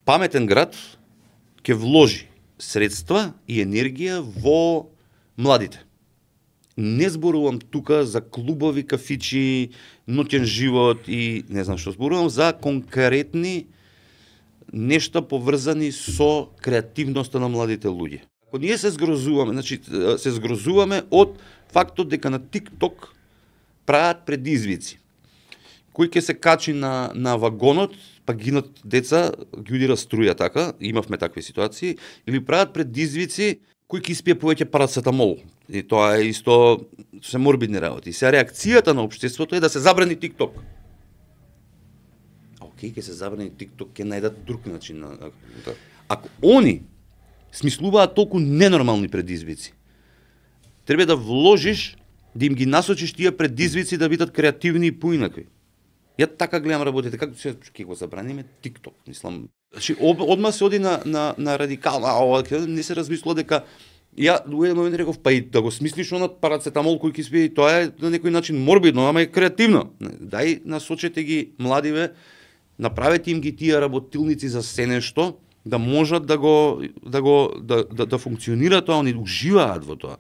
паметен град ќе вложи средства и енергија во младите. Не зборувам тука за клубови, кафичи, ноќен живот и не знам што, зборувам за конкретни нешта поврзани со креативноста на младите луѓе. Ако ние се згрозуваме, значи се згрозуваме од фактот дека на TikTok прават предизвици. Кој ќе се качи на вагонот, па гинат деца, ги удира струја така, имавме такви ситуации, или прават предизвици кој ќе испие повеќе парацетамол. И тоа е исто се морбидни работи. Се реакцијата на општеството е да се забрани TikTok. Океј, ќе се забрани TikTok, ќе најдат друг начин на... Ако они смислуваат толку ненормални предизвици, треба да вложиш, да им ги насочиш тие предизвици да бидат креативни и поинакви. Ја така гледам работите, како ќе го забраниме TikTok, мислам. Значи одма се оди на радикално, не се размислува дека ја во еден момент реков, па и да го смислиш онат парацетамол кој ќе спие, тоа е на некој начин морбидно, ама е креативно. Дај насочете ги младиве, направете им ги тие работилници за се нешто, да можат да функционира тоа, они уживаат во тоа.